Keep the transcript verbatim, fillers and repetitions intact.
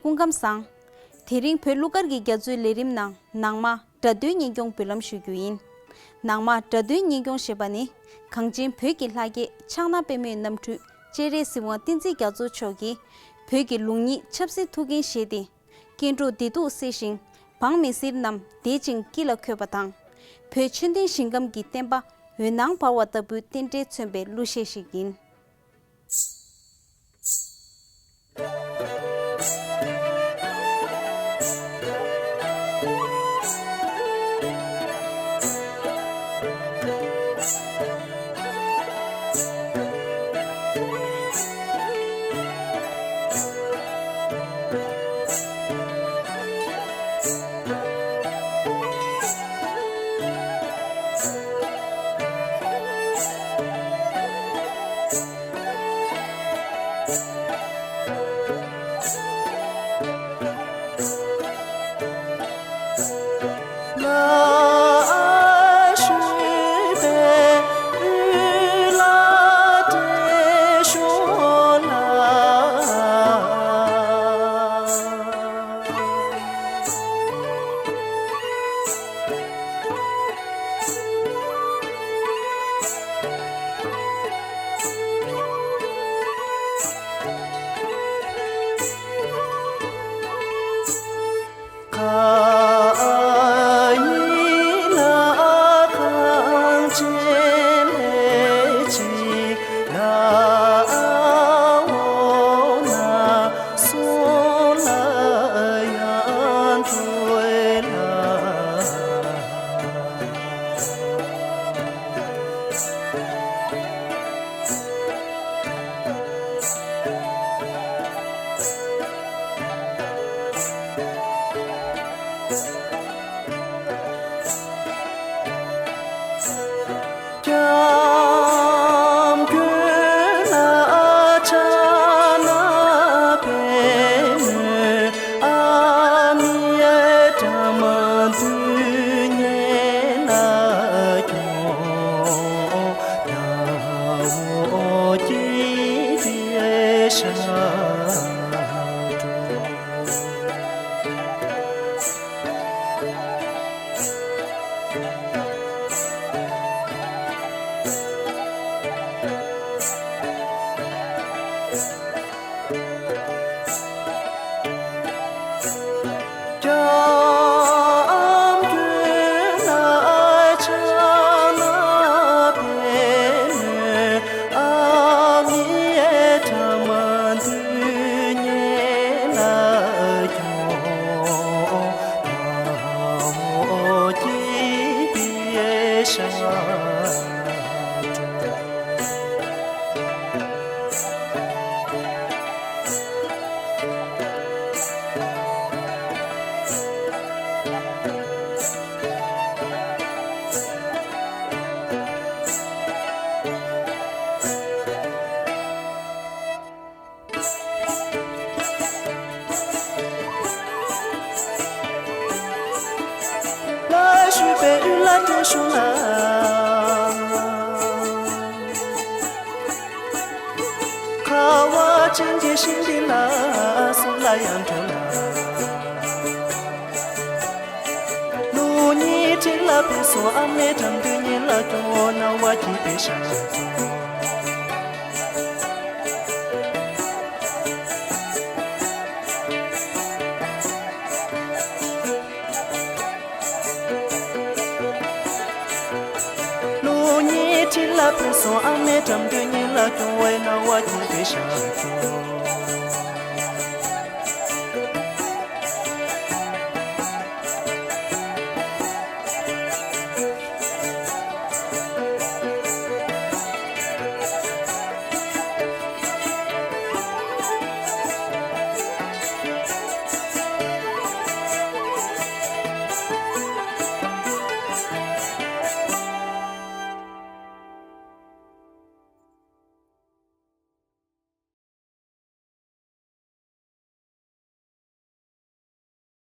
སྐུ་ཁམས་བཟང་། དེ་རིང་བོད་གླུ་གར་གྱི་རྒྱ་མཚོའི་ལས་རིམ་ནང་ནང་མ་སྒྲ་འདོན་ཉིན་སྐྱོང་འབུལ་ལམ་ཞུ་རྒྱུ་ཡིན། ནང་མ་སྒྲ་འདོན་ཉིན་སྐྱོང་ཞེས་པ་ནི་གངས་ཅན་བོད་ཀྱི་ལྷ་སྐལ་ཕྱག་ན་པདྨོའི་རྣམ་འཕྲུལ་སྤྱན་རས་གཟིགས་དབང་བསྟན་འཛིན་རྒྱ་མཚོ་མཆོག་གིས་བོད་ཀྱི་ལུགས་གཉིས་ཆབ་སྲིད་ཐུགས་འགན་བཞེས་ཏེ། སྐྱེ་འགྲོ་བདེ་སྡུག་སེལ་ཞིང་འབངས་མི་སེར་རྣམས་བདེ་ཞིང་སྐྱིད་ལ་འཁོད་པ་དང་། བོད་ཆོས་ལྡན་ཞིང་ཁམས་ཀྱི་བསྟན་པ་འོད་སྣང་འབར་བ་ལྟ་བུའི་རྟེན་འབྲེལ་མཚོན་པའི་གླུ་གཞས་ཤིག་ཡིན།